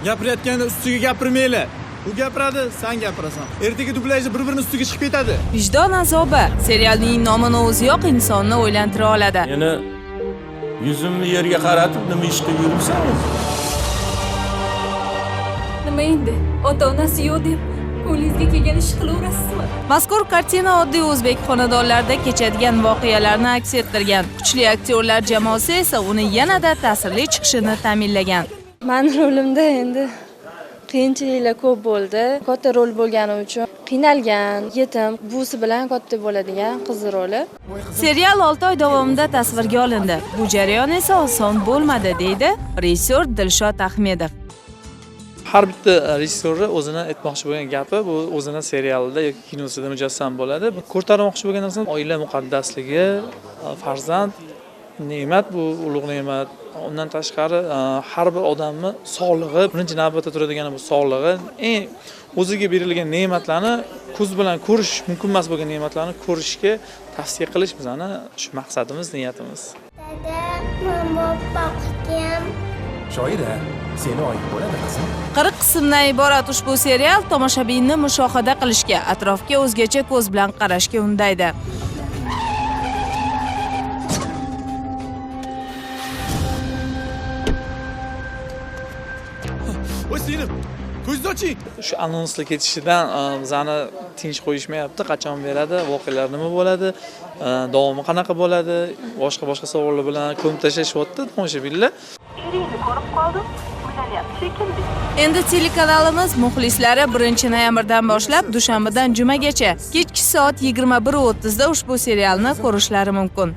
Gapirayotganda ustiga gapirmanglar. U gapiradi, sen gapirasan. Ertaga dublyajda bir-birini ustiga chiqib ketadi. Vijdon azobi serialning nomini o'ziyoq insonni o'ylantira oladi. Meni yuzimni yerga qaratib nima ish qilib yuribsan o'zi? Nima endi? Ota-onasi yo'q deb qo'lingizga kelgan ish qilaverasizmi? Mazkur kartina oddiy o'zbek xonadonlarida kechadigan voqealarni aks ettirgan. Kuchli aktyorlar jamoasi esa uni yanada ta'sirli chiqishini ta'minlagan. Mani rolimda endi qiyinchiliklar ko'p bo'ldi. Katta rol bo'lgani uchun qiynalgan, yetim, buvisi bilan katta bo'ladigan qiz roli. Serial 6 oy davomida tasvirga olindi. Bu jarayon esa oson bo'lmadi, deydi rejissyor Dilshod Ahmedov. Har bitta rejissyorni o'zini aytmoqchi bo'lgan gapi bu o'zini serialida yoki kinosida mujassam bo'ladi. Bu ko'tarmoqchi bo'lgan narsa oila muqaddasligi, farzand ne'mat, bu ulug' ne'mat. Undan tashqari har bir odamni sog'lig'i, birinchi navbatda turadigani bu sog'lig'i. Eng o'ziga berilgan ne'matlarni ko'z bilan ko'rish mumkin emas bo'lgan ne'matlarni ko'rishga tavsiya qilish bizani shu maqsadimiz, niyatimiz. Dada, men boqdim. Shoira, seni oying bo'ladi qizim. 40 qismdan iborat ushbu serial tomoshabinni mushohada qilishga, atrofga o'zgacha ko'z bilan qarashga undaydi. Voy singlim, ko'zingizni oching. Shu anonslar ketishidan bizani tinch qo'yishmayapti. Qachon beradi, voqealar nima bo'ladi, davomi qanaqa bo'ladi, boshqa-boshqa savollar bilan ko'mib tashlashyapti tomoshabinlar. Eringni ko'rib qoldim, uylanyapti shekilli. Endi telekanalimiz muxlislari 1-noyabrdan boshlab dushanbadan jumagacha kechki soat 21:30 da ushbu serialni ko'rishlari mumkin.